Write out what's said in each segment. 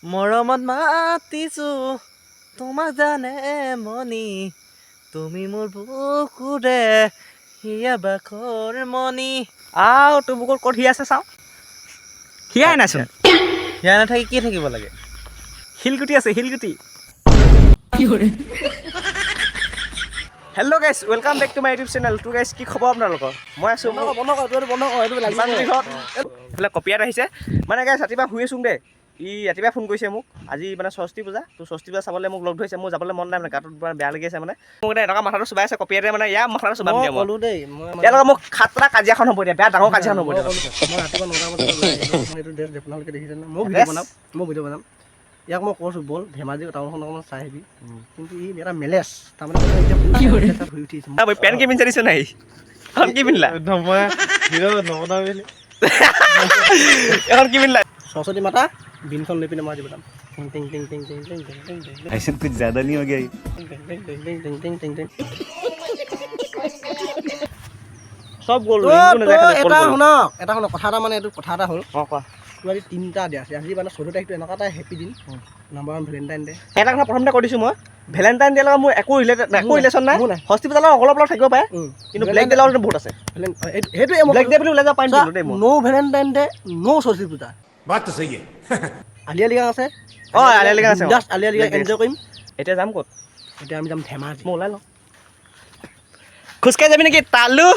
মৰমত মাতিছো তোমাক জানে মণি, তুমি মোৰ বুকুৰে হিয়া বাখৰ মণি। আও, তোৰ বুকুত ক'ত হিয়া আছে চাওঁ। হিয়াই নাইচোন। হিয়া নাথাকি কি থাকিব লাগে? শিলগুটি আছে, শিলগুটি। Hello guys, welcome back to my YouTube channel. তো গাইছ, কি খবৰ আপোনালোকৰ? মই আছোঁ মোৰ বন্ধ কৰ, তোৰ বন্ধ কৰ, এইটো লাগিব। দীপাঞ্জলি ঘৰত। এইফালে কপিয়াত আহিছে। মানে গাইছ, ৰাতিপুৱা শুই আছোঁ দেই, ই ৰাতিপুৱা ফোন কৰিছে মোক। আজি মানে সৰস্বতী পূজা, তো সৰস্বতী পূজা চাবলৈ মোক লগ ধৰিছে। মোৰ যাবলৈ মন নাই, মানে গাটোত মানে বেয়া লাগি আছে। মানে মোক এতিয়া এনেকুৱা মাথাটো চুবাই আছে কপিয়াতে, মানে ইয়াৰ মাথাটো চুবাম মই দিয়া। মই ক'লো দেই, মই মানে ইয়াৰ লগত মোক সাতটা কাজিয়াখন হ'ব এতিয়া, বেয়া ডাঙৰ কাজিয়াখন হ'ব মই এতিয়া। ক'লো, মই ৰাতিপুৱা 9টা বজাত ওলাই আহিলোঁ। মই এইটো ড্ৰেছ আপোনালোকে দেখিছে ন? মই Dress? ভিডিঅ' বনাম, মই ভিডিঅ' বনাম। ইয়াক মই কৈছোঁ, ব'ল ধেমাজি টাউনখন অকণমান চাই আহিবি। কিন্তু ই এটা মেলেছ, তাৰমানে এতিয়া তাত শুই উঠিছে। পেণ্ট কি পিন্ধি দিছ নাই? এখন কি পিন্ধিলা? মই ভিডিঅ' নবনাও বুলি। এখন কি পিন্ধিলা? সৰস্বতী মাতা বিনখন লৈ পিনে মই আজি বনাম। টিং টিং টিং টিং টিং টিং টিং টিং টিং ऐसे कुछ ज्यादा नहीं हो गया ये? টিং টিং টিং টিং টিং টিং টিং টিং। চব গ'ল। তো ৰিংকু নাযায়, তো খালি অকল এটা গ'ল। শুনক, এটা শুনক, কথা এটা, মানে এইটো কথা এটা হ'ল। অঁ, কোৱা। তোৰ আজি তিনিটা দিয়া আছে। আজি মানে 14 তাৰিখটো এনেকুৱা এটা হেপী দিন, নাম্বাৰ 1 ভেলেণ্টাইন ডে। এটা কথা প্ৰথমতে কৈ দিছোঁ, মই ভেলেণ্টাইন ডে লগত মোৰ একো ৰিলেটেড, একো ৰিলেশ্যন নাই। মোৰ নাই। সৰস্বতী পূজাৰ লগত অলপ অলপ থাকিব পাৰে, কিন্তু ব্লেক ডে লগত বহুত আছে। সেইটোৱে মই ব্লেক ডে বুলি ওলাই যাব পাৰিম কিন্তু দেই মই। ন' ভেলেণ্টাইন ডে, ন' সৰস্বতী পূজা। बात तो सही है। আলি আলি আছে। অঁ, আলি আই লৃগাং আছে, অঁ। জাষ্ট আলি আই লৃগাং এনজয় কৰিম। এতিয়া যাম ক'ত? এতিয়া আমি যাম ধেমাজি। মই ওলাই লওঁ। খোজকাঢ়ি যাবি নেকি তালু?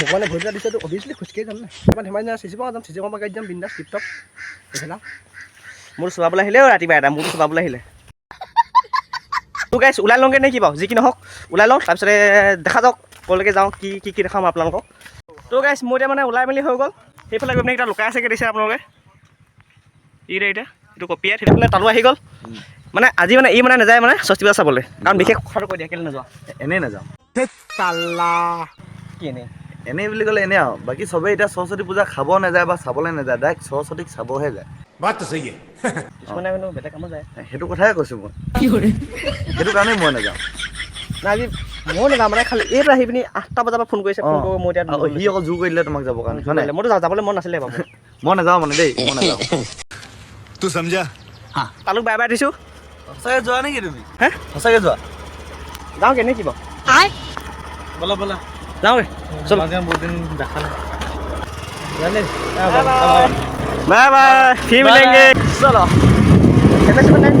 ভগৱানে ভৰি এটা দিছে, অভিয়াছলি খোজকাঢ়ি যাম নাই। আমাৰ ধেমাজি নাই, চিচিপঙা যাম, চিচিপঙা গাড়ীত যাম, বিন্দাছ টিপটপ এইফালে। মোৰ চোবাবলৈ আহিলে। অ' ৰাতিপুৱা এটা মোৰতো চোবাবলৈ আহিলে। তো গাইছ, ওলাই লওঁগৈ নে কি বাৰু? যি কি নহওক, ওলাই লওঁ, তাৰপিছতে দেখা যাওক ক'লৈকে যাওঁ, কি কি কি দেখাম আপোনালোকক। তো গাইছ, মোৰ এতিয়া মানে ওলাই মেলি হৈ গ'ল। সেইফালে গৈ পিনে এতিয়া লুকাই আছেগৈ, দিছে আপোনালোকে। ই এতিয়া এইটো কপিয়াই সেইফালে তালো আহি গ'ল। মানে আজি মানে ই মানে নাযায় মানে সৰস্বতী পূজা চাবলৈ। কাৰণ বিশেষ কথাটো কৈ দিয়া, কেলৈ নাযোৱা? এনেই নাযাওঁ। কি এনেই? এনেই বুলি ক'লে এনেই আৰু বাকী চবেই এতিয়া সৰস্বতী পূজা খাব নাযায় বা চাবলৈ নাযায়, ডাইৰেক্ট সৰস্বতীক চাবহে যায়। बात तो सही है। কিছুমানে কিন্তু বেলেগ কামত যায়। সেইটো কথাই কৈছোঁ মই, সেইটো কাৰণেই মই নাযাওঁ। নাই, আজি ময়ো নাযাওঁ। মানে খালি এইটো আহি পিনি 8টা বজাৰ পৰা ফোন কৰিছে, ফোন অঁ। কৰিব। মই এতিয়া আৰু সি আকৌ জোৰ কৰি দিলে তোমাক যাবৰ কাৰণে, হয় নাই? মোৰতো যাবলৈ মন নাছিলে বাৰু। মই নাযাওঁ মানে দেই, মই নাযাওঁ। तू समझा? তালুক বাই বাই দিছোঁ। সঁচাকৈ যোৱা নেকি তুমি? হে? সঁচাকৈ যোৱা? যাওঁ কেনে কি বাৰু? ব'লা ব'লা। যাওঁগে চল। বহুত দিন দেখা নাই। बाय बाय, फिर मिलेंगे, चलो। हेलमेट सेलमेट নাই?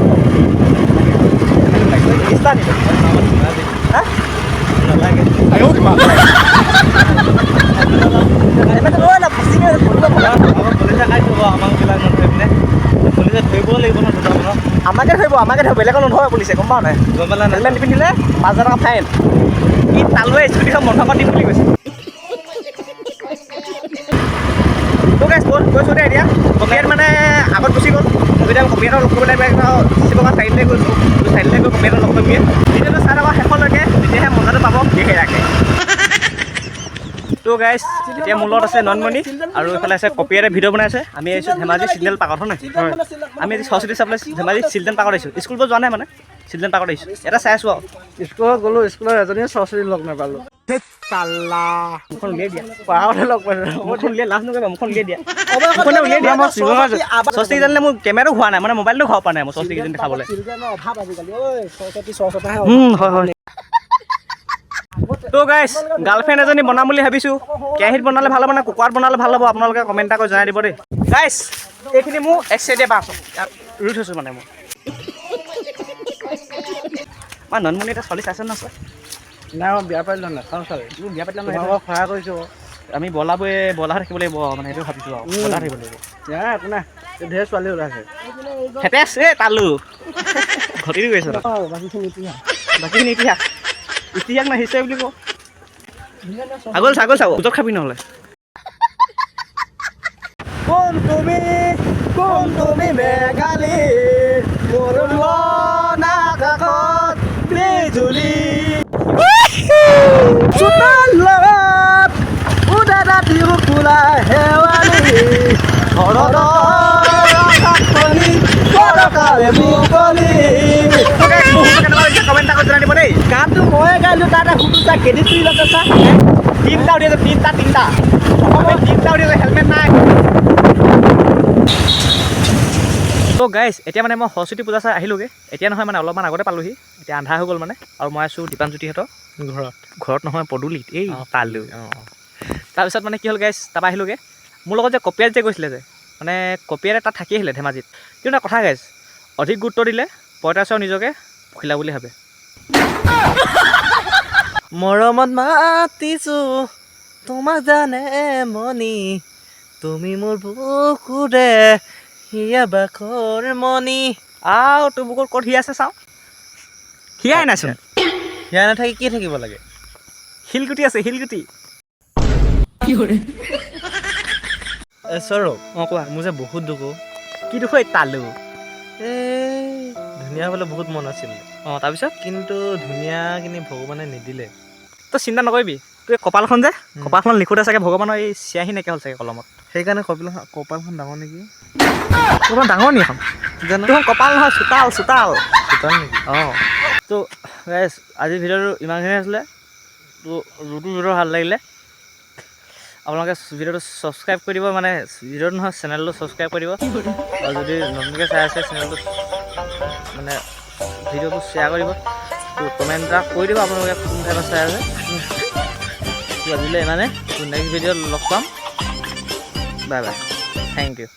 ইচ্ছা নেকি? হা? হেলমেট লৈ ল, ফাঁচি গ'ল, ধৰিব পাৰা। পুলিচে খাই থ'ব আমাক বিলাক নথৈ পিনে। পুলিচে ধৰিব লাগিব ন দুটামানক। আমাকে ধৰিব, আমাকে ধৰিব, বেলেগক নধৰে পুলিচে, গম পাৱ নাই? গম পালা নাই? হেলমেট নিপিন্ধিলে 5,000 টকা ফাইন। ই তালুৱে স্কুটিখন বন্ধ কৰি দিম বুলি কৈছে। তো গাইছ, ব'ল গৈছোঁ দেই। এতিয়া কপিয়াত মানে আগত গুচি গ'ল। এতিয়া কপিয়াতক লগ কৰিব লাগিব। শিৱসাগৰ চাৰিআলিলৈ গৈছোঁ, চাৰিআলিলৈ গৈ কপিয়াতক লগ কৰিমগৈ। ভিডিঅ'টো চাই থকা শেষলৈকে, তেতিয়াহে মজাটো পাব সেয়াকে। তো গাইছ, এতিয়া মোৰ লগত আছে ননমণি আৰু এইফালে আছে কপিয়াৰে ভিডিঅ' বনাইছে। আমি আহিছোঁ ধেমাজি চিলড্ৰেন পাৰ্কত, হয় নাই? আমি আজি সৰস্বতী চাবলৈ ধেমাজি চিলড্ৰেন পাৰ্কত আহিছোঁ। স্কুল যোৱা নাই, মানে চিলড্ৰেন পাৰ্কত আহিছোঁ, এটা চাই আছোঁ আৰু। স্কুলত গ'লো, স্কুলৰ এজনীয়ে সৰস্বতী লগ নাপালোঁ। মুখখন উলিয়াই দিয়া। পাহাৰতে লগ পাইছোঁ। মুখখন উলিয়াই লাজ নকৰিবা, মুখখন উলিয়াই দিয়া, মুখখনে উলিয়াই দিয়া। সৰস্বতী জানিলে মোৰ কেমেৰাটো হোৱা নাই, মানে মোবাইলটো ঘৰৰ পৰা নাই মই সৰস্বতী কেইজনী দেখাবলৈ। চিলড্ৰেনৰ অভাৱ আজিকালি। ঐ, সৰস্বতী সৰস্বতাহে। হয় হয়। তো গাইছ, গাৰ্লফ্ৰেণ্ড এজনী বনাম বুলি ভাবিছোঁ। কেৰাহীত বনালে ভাল হ'ব নে কুকাৰত বনালে ভাল হ'ব? আপোনালোকে কমেণ্ট এটা কৰি জনাই দিব দেই। গাইছ, এইখিনি মোৰ এক চাইডে বাছ ইয়াত ৰুই থৈছোঁ। মানে মই মই ননমণি এটা ছোৱালী চাইছে নাছে? নাই, মই বিয়া পাতিলোঁ, নাচাওঁ ছোৱালী। তুমি বিয়া পাতিলা নহয়? তোমালোকক সহায় কৰিছোঁ। আমি বলাবোৰে বলা থাকিব লাগিব, মানে সেইটো ভাবিছোঁ আৰু বলা থাকিব লাগিব। নাই, একো নাই, এই ঢেৰ ছোৱালী ওলাইছে। হেতেছ এই তালু ঘটি গৈছে। বাকীখিনি ইতিহাস। বাকীখিনি ইতিহাস, ইতিহাস নাই, হিষ্টৰী বুলি কওঁ। ছাগল, ছাগল চাব ওজত খাবি নহ'লে। কোন তুমি, কোন তুমি মেঘালী, মোৰ মন আকাশত বিজুলী, চোতালত উদা ৰাতি ফুলা শেৱালি, ঘৰত আকাশখনি পৰকালে মুকলি। তো guys, মোৰ সুৰটো কেনেকুৱা লাগিছে কমেণ্ট এটা কৰি জনাই দিব দেই। গানটো ময়ে গাইলো, তাতে সুৰটো চা, ক্ৰেডিট তুলি লৈছে চা। তিনিটা উঠি আছে, তিনিটা তিনিটা, আমি তিনিটা উঠি আছে, হেলমেট নাই। ত' গাইজ, এতিয়া মানে মই সৰস্বতী পূজা চাই আহিলোগৈ। এতিয়া নহয়, মানে অলপমান আগতে পালোহি। এতিয়া আন্ধাৰ হৈ গ'ল মানে। আৰু মই আছোঁ দীপানজ্যোতিহঁতৰ ঘৰত। ঘৰত নহয়, পদূলিত এই পালোঁ। তাৰপিছত মানে কি হ'ল গাইজ, তাৰপৰা আহিলোগৈ। মোৰ লগত যে কপিয়াত যে গৈছিলে যে, মানে কপিয়াতে তাত থাকি আহিলে ধেমাজিত। কিন্তু এটা কথা গাইজ, অধিক গুৰুত্ব দিলে পঁইতাচোৰা নিজকে পখিলা বুলি ভাবে। মৰমত মাতিছো তোমাক জানে মনি, তুমি মোৰ বুকুৰে হিয়া বাখৰ মণি। আও, তোৰ বুকুত ক'ত হিয়া আছে চাওঁ। হিয়াই নাইচোন। হিয়া নাথাকি কি থাকিব লাগে? শিলগুটি আছে, শিলগুটি। এ সৌৰভ। অঁ, কোৱা। মোৰ যে বহুত দুখ অ'। কি দুখ ঐ তালু? এই ধুনীয়া হ'বলৈ বহুত মন আছিল। অঁ, তাৰপিছত? কিন্তু ধুনীয়াখিনি ভগৱানে নিদিলে। তই চিন্তা নকৰিবি। তোৰ এই কপালখন যে, কপালখন লিখোঁতে চাগে ভগৱানৰ এই চিয়াহী নাইকিয়া হ'ল চাগে কলমত। সেইকাৰণে কপালখন ডাঙৰ নেকি? কপাল ডাঙৰ নি এখন? জানো। তোৰ কপাল নহয়, চোতাল, চোতাল। চোতাল নেকি? অঁ। তো গাইজ, আজিৰ ভিডিঅ'টো ইমানখিনি আছিলে। তো যোনটো ভিডিঅ' ভাল লাগিলে, আপোনালোকে ভিডিঅ'টো ছাবস্ক্ৰাইব কৰি দিব, মানে ভিডিঅ'টো নহয়, চেনেলটো ছাবস্ক্ৰাইব কৰি দিব। আৰু যদি নতুনকৈ চাই আছে চেনেলটো, মানে ভিডিঅ'টো শ্বেয়াৰ কৰিব। তো কমেণ্ট এটা কৰি দিব আপোনালোকে কোন ঠাইৰ পৰা চাই আছে। তো আজিলৈ ইমানে। তো নেক্সট ভিডিঅ'ত লগ পাম। Bye bye, thank you.